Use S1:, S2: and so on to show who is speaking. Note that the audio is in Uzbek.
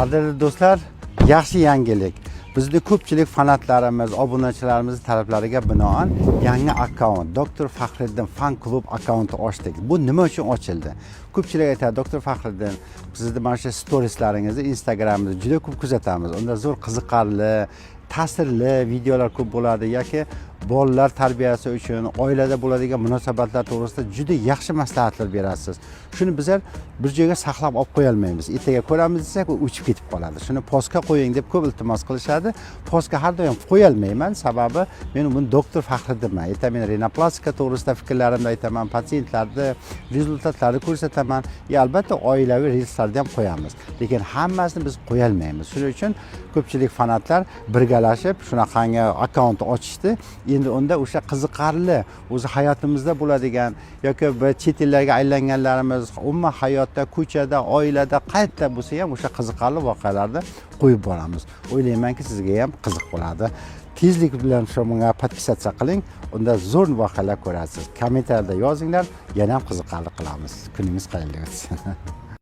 S1: Qadrli do'stlar, yaxshi yangilik. Bizni ko'pchilik fanatlarimiz, obunachilarimiz talablariga binoan yangi akkaunt, Doktor Faxriddin fan klub akkaunti ochdik. Bu nima uchun ochildi? Ko'pchilik aytadi: "Doktor Faxriddin, sizni mana shu storieslaringizni Instagramda juda ko'p kuzatamiz. Unda zo'r, qiziqarli, ta'sirli videolar ko'p bo'ladi yoki bolalar tarbiyasi uchun, oilada bo'ladigan munosabatlar to'g'risida juda yaxshi maslahatlar berasiz. Shuni bizlar bir joyga saqlab olib qo'yolmaymiz. Ertaga ko'ramiz desak, u o'chib ketib qoladi. Shuni postga qo'ying", deb ko'p iltimos qilishadi. Postga har doim qo'yolmayman, sababi men buni doktor Faxriddinman. Erta men rinoplastika to'g'risida fikrlarimni aytaman, patsientlarni результат larini ko'rsataman и albatta oilaviy reelslarni ham qo'yamiz, lekin hammasini biz qo'yolmaymiz. Shuning uchun ko'pchilik fanatlar birgalashib shunaqangi akkaunt ochishdi. Endi unda o'sha qiziqarli, o'zi hayotimizda bo'ladigan yoki bir chet ellarga aylanganlarimiz, umuman hayotda, ko'chada, oilada, qayerda bo'lsa ham o'sha qiziqarli voqealarni qo'yib boramiz. O'ylaymanki, sizga ham qiziq bo'ladi. Tezlik bilan shu bunga подписаться qiling, unda zo'r voqealar ko'rasiz. Kommentariyada yozinglar, yana ham qiziqarli qilamiz. Kuningiz xayrli o'tsin.